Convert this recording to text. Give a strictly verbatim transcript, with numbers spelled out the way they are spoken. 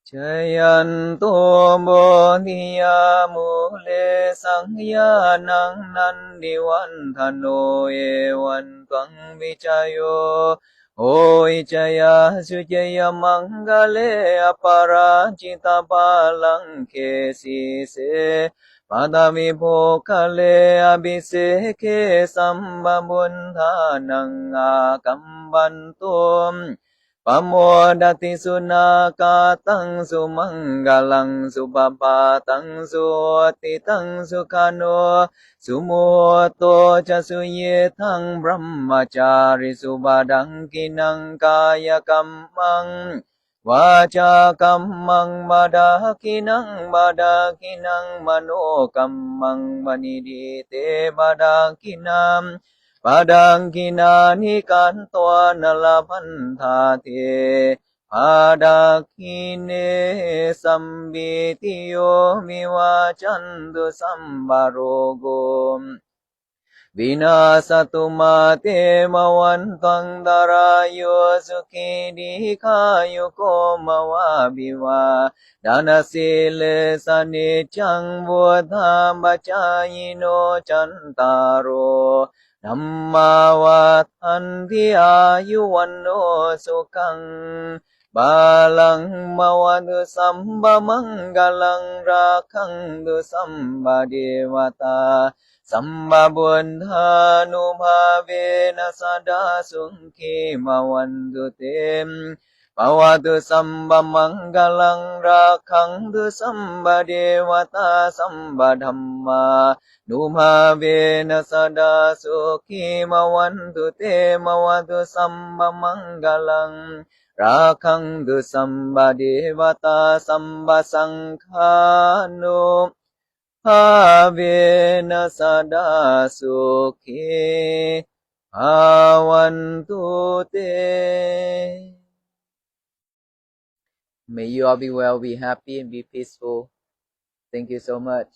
Jayanto bodhiyā mūle sakyānaṃ nandivaḍḍhano, evaṃ tvaṃ vijayo hohi jayassu jayamaṅgale, aparājitapallaṅke sīse paṭhavipokkhare, abhiseke sabbabuddhānaṃ aggappatto pamodati. Sunakkhattaṃ sumaṅgalaṃ supabhātaṃ suhuṭṭhitaṃ, sukhaṇo sumuhutto ca suyiṭṭhaṃ brahmacārisu, padakkhiṇaṃ kāyakammaṃ vācākammaṃ padakkhiṇaṃ, padakkhiṇaṃ manokammaṃ paṇidhī te padakkhiṇā, padakkhiṇāni katvāna labhantatthe padakkhiṇe. Sabbītiyo vivajjantu sabbarogo vinassatu, mā te bhavatvantarāyo sukhī dīghāyuko bhava. Abhivādanasīlissa niccaṃ vuḍḍhāpacāyino cattāro dhammā vaḍḍhanti āyu vaṇṇo sukhaṃ balaṃ. Bhavatu sabbamaṅgalaṃ rakkhantu sabbadevatā sabbabuddhānubhāvena sadā sukhī bhavantu te. Bhavatu sabbamaṅgalaṃ rakkhantu sabbadevatā sabbadhammānubhāvena sadā sukhī bhavantu te. Bhavatu sabbamaṅgalaṃ rakkhantu sabbadevatā sabbasaṅghānubhāvena sadā sukhī bhavantu te. May you all be well, be happy, and be peaceful. Thank you so much.